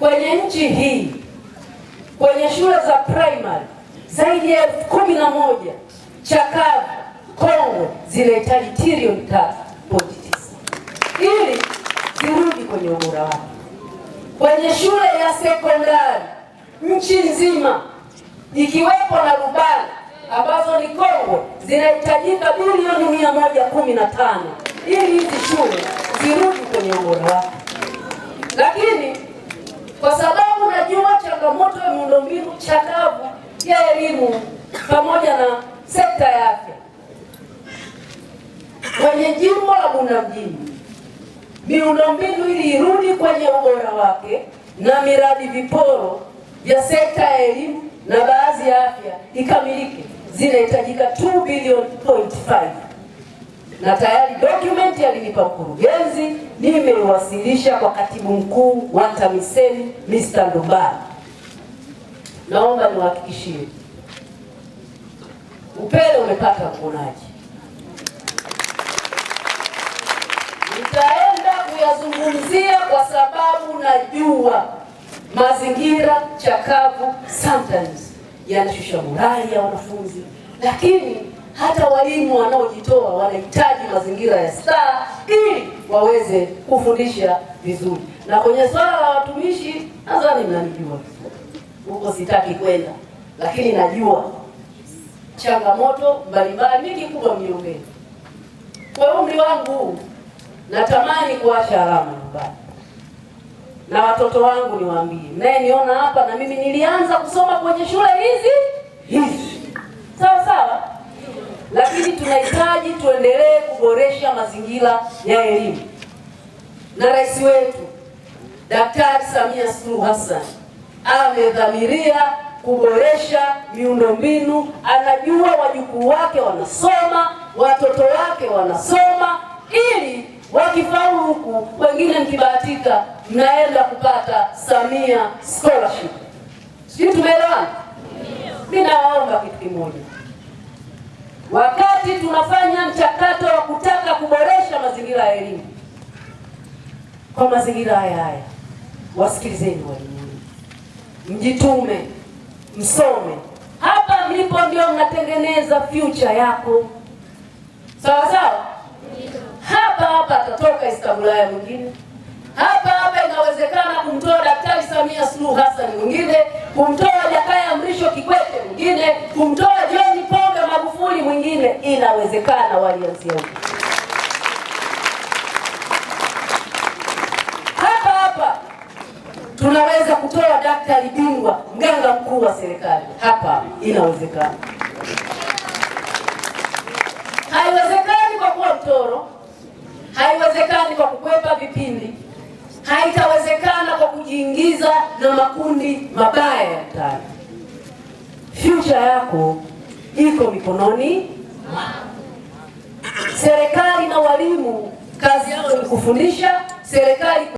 Kwenye nchi hii, kwenye shule za primary zaidi ya 11,000 chakavu kongwe zinahitaji trilioni 3.9 ili zirudi kwenye ubora wake. Kwenye shule ya sekondari nchi nzima ikiwepo na Rubana ambazo ni kongwe zinahitajika bilioni 115 ili hizi shule zirudi kwenye ubora wake. Lakini kwa sababu najua changamoto ya miundombinu chakavu ya elimu pamoja na sekta ya afya kwenye jimbo la Bunda mjini, miundombinu ili irudi kwenye ubora wake na miradi viporo vya sekta ya elimu na baadhi ya afya ikamilike, zinahitajika 2 billion point 5, na tayari document alinipa mkurugenzi, nimeiwasilisha kwa katibu mkuu wa TAMISEMI Mr. Ndumbaro. Naomba niwahakikishie upele umepata mponaji. Nitaenda kuyazungumzia kwa sababu najua mazingira chakavu sometimes yanashusha morali ya wanafunzi, lakini hata walimu wanaojitoa wanahitaji mazingira ya staa ili waweze kufundisha vizuri. Na kwenye swala la watumishi, nadhani mnanijua huko, sitaki kwenda, lakini najua changamoto mbalimbali. Mimi kikubwa mniombee. Kwa umri wangu huu natamani kuacha alama nyumbani na watoto wangu niwaambie, mnayeniona hapa na mimi nilianza kusoma kwenye shule hizi hizi, sawa sawa, lakini tunahitaji tuendelee kuboresha mazingira ya elimu, na rais wetu Daktari Samia Suluhu Hassan amedhamiria kuboresha miundombinu. Anajua wajukuu wake wanasoma, watoto wake wanasoma, ili wakifaulu huku, wengine mkibahatika mnaenda kupata Samia scholarship. Sijui tumeelewana? Mimi nawaomba kitu kimoja, wakati tunafanya mchakato wa kutaka kuboresha mazingira ya elimu, kwa mazingira haya haya, wasikilizeni walimu, mjitume, msome. Hapa mlipo ndio mnatengeneza future yako, sawa sawa. Hapa hapa atatoka Istabulaya mwingine, hapa hapa inawezekana kumtoa Daktari Samia Suluhu Hassan mwingine, kumtoa Jakaya Mrisho Kikwete mwingine, kumtoa John Pombe Magufuli mwingine, inawezekana. Walianzia huko. Hapa hapa tunaweza kutoa daktari bingwa, mganga mkuu wa serikali, hapa inawezekana. Haiwezekani kwa kuwa mtoro, haiwezekani kwa kukwepa vipindi, haitawezekana kwa kujiingiza na makundi mabaya ya mtaani. Future yako iko mikononi mwako. Serikali na walimu kazi yao ni kufundisha, serikali